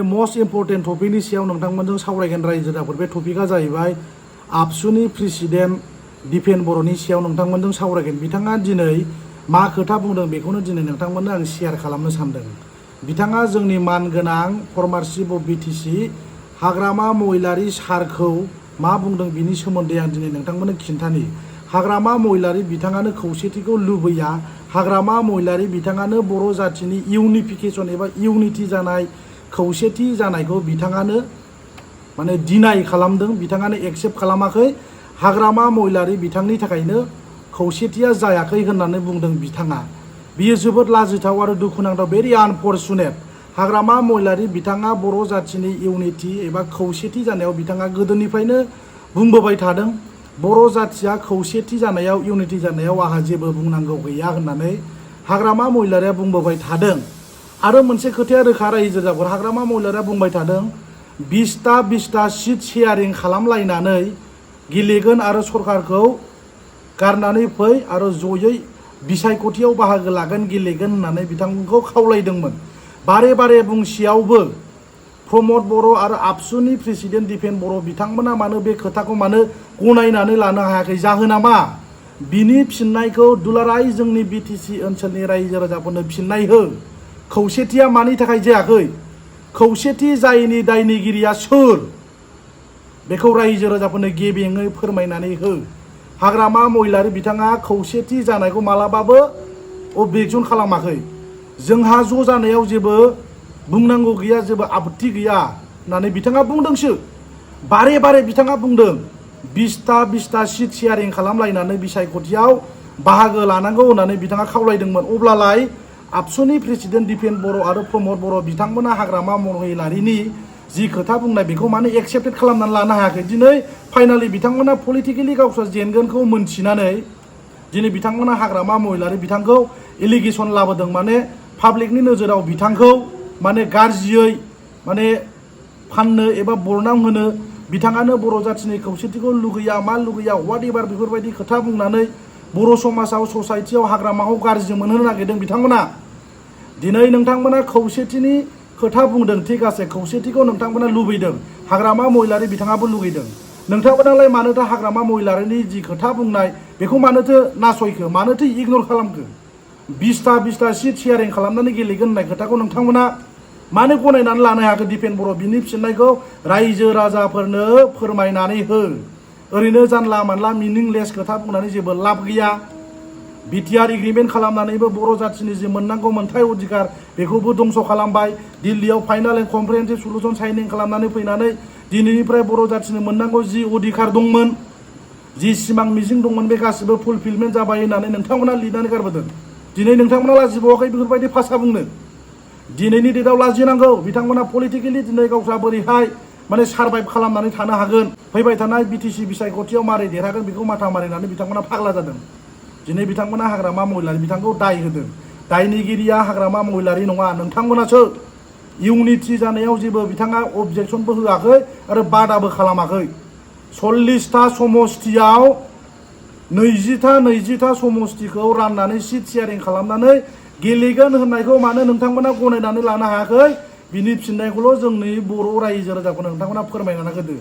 Most important टपिकनि सायाव नोंथांमोनजों सावरायगोन रायजोफोर बे टपिकआ जाहैबाय आबसुनि प्रेसिडेन्ट दिपेन बर'नि सायाव नोंथांमोनजों सावरायगोन। बिथाङा दिनै मा खोथा बुंदों बेखौनो दिनै नोंथांमोननो आं शेयार खालामनो सानदों। बिथाङा जोंनि मानगोनां फर्मार चिफ अफ बिटिसि हाग्रामा महिलारी सारखौ मा बुंदों बिनि सोमोन्दै आं दिनै नोंथांमोननो खिन्थानि। हाग्रामा महिलारी बिथाङानो खौसेथिखौ लुबैया। हाग्रामा महिलारी बिथाङानो बर' जाथिनि इउनिफिकेसन एबा इउनिटि जानाय खौसेथि जानायखौ बिथाङानो माने डिनाय खालामदों, बिथाङानो एक्सेप्ट खालामाखै। हाग्रामा महिलारी बिथांनि थाखायनो खौसेथिया जायाखै होननानै बुंदों बिथाङा। बियो जोबोद लाजिथाव आरो दुखुनांथाव, भेरि आनफर्चुनेट। हाग्रामा महिलारी बिथाङा बर' जाथिनि इउनिटि एबा खौसेथि जानायाव बिथाङा गोदोनिफ्रायनो बुंबोबाय थादों। बर' जाथिया खौसेथि जानायाव इउनिटि जानायाव आंहा जेबो बुंनांगौ गैया होननानै हाग्रामा महिलारीया बुंबोबाय थादों। आरो मोनसे खोथाया रोखा रायजो राजाफोर, हाग्रामा महिलारीया बुंबाय थादों 20टा सिट शेयारिं खालामलायनानै गेलेगोन आरो सरकारखौ गारनानै फै आरो जयै बिसायख'थियाव बाहागो लागोन, गेलेगोन होननानै बिथांमोनखौ खावलायदोंमोन। बारे बारे बुंसेयावबो प्रमद बर' आरो आबसुनि प्रेसिडेन्ट दिपेन बर' बिथांमोना मानो बे खोथाखौ मानो गनायनानै लानो हायाखै? जाहोना मा? बिनि फिननायखौ दुलाराय जोंनि बिटिसि ओनसोलनि रायजो राजाफोरनो फिननाय हो। खौसेथिया मानि थाखाय जायाखै? खौसेथि जायैनि दायनिगिरिया सोर? बेखौ रायजो राजाफोरनो गेबेङै फोरमायनानै हो। हाग्रामा महिलारी बिथाङा खौसेथि जानायखौ मालाबाबो अबजेक्सन खालामाखै। जोंहा ज' जानायाव जेबो बुंनांगौ गैया, जेबो आपत्ति गैया होननानै बिथाङा बुंदोंसो। बारे बारे बिथाङा बुंदों 20टा सिट शेयारिं खालामलायनानै बिसायख'थियाव बाहागो लानांगौ होननानै बिथाङा खावलायदोंमोन। अब्लालाय आबसुनि प्रेसिडेन्ट दिपेन बर' आरो प्रमद बर' बिथांमोना हाग्रामा महिलारीनि जि खोथा बुंनाय बेखौ मानो एक्सेप्टेड खालामनानै लानो हायाखै? दिनै फाइनालि बिथांमोना पलिटिकेलि गावसोर जेनगोनखौ मोनथिनानै दिनै बिथांमोना हाग्रामा महिलारी बिथांखौ एलिगेसन लाबोदों। माने पाब्लिकनि नोजोराव बिथांखौ माने गाज्रियै माने फाननो एबा बरनाम होनो, बिथाङानो बर' जाथिनि खौसेथिखौ लुगैया, मा लुगैया वाट एभार बेफोरबायदि खोथा बुंनानै बर' समाजाव ससाइटियाव हाग्रामाखौ गाज्रि मोनहोनो नागिरदों बिथांमोना। दिनै नोंथांमोना खौसेथिनि खोथा बुंदों, थिग আছে, खौसेथिखौ नोंथांमोना लुबैदों, हाग्रामा महिलारी बिथाङाबो लुगैदों। नोंथांमोनालाय मानोथो हाग्रामा महिलारीनि जि खोथा बुंनाय बेखौ मानोथो नासयखो, मानोथो इगनर खालामखो? 20टा सिट शेयारिं खालामनानै गेलेगोन होननाय खोथाखौ नोंथांमोना मानो गनायनानै लानो हायाखै? दिपेन बर' बिनि फिननायखौ रायजो राजाफोरनो फोरमायनानै हो। ओरैनो जानला मानला मिनिंलेस खोथा बुंनानै जेबो लाब गैया। बिटिआर एग्रिमेन्ट खालामनानैबो बर' जाथिनि जि मोननांगौ मोनथाय अधिकार बेखौबो दंस' खालामबाय। दिल्लीयाव final and comprehensive solution shining खालामनानै फैनानै दिनैनिफ्राय बर' जाथिनि मोननांगौ जि अधिकार दंमोन, जि सिमां मिजिं दंमोन, बे गासिबो फुलफिलमेन्ट जाबाय होननानै नोंथांमोना लिरनानै गारबोदों। दिनै नोंथांमोना लाजिबावाखै बेफोरबायदि भाषा बुंनो? दिनैनि डेटआव लाजिनांगौ। बिथांमोना पलिटिकेलि दिनै गावस्रा बोरैहाय माने सारभाइभ खालामनानै थानो हागोन, फैबाय थानाय बिटिसि बिसायख'थियाव मारै देरहागोन बेखौ माथा मारिनानै बिथांमोना फाग्ला जादों। दिनै बिथांमोना हाग्रामा महिलारी बिथांखौ दाय होदों। दायनिगिरिया हाग्रामा महिलारी नङा, नोंथांमोनासो। इउनिटि जानायाव जेबो बिथाङा अबजेक्सनबो होआखै आरो बादाबो खालामाखै। 40टा समस्तियाव 20टा समस्तिखौ राननानै सिट शेयारिं खालामनानै गेलेगोन होननायखौ मानो नोंथांमोना गनायनानै लानो हायाखै? बिनि फिननायखौल' जोंनि बर' रायजो राजाखौ नोंथांमोना फोरमायनानै होदो।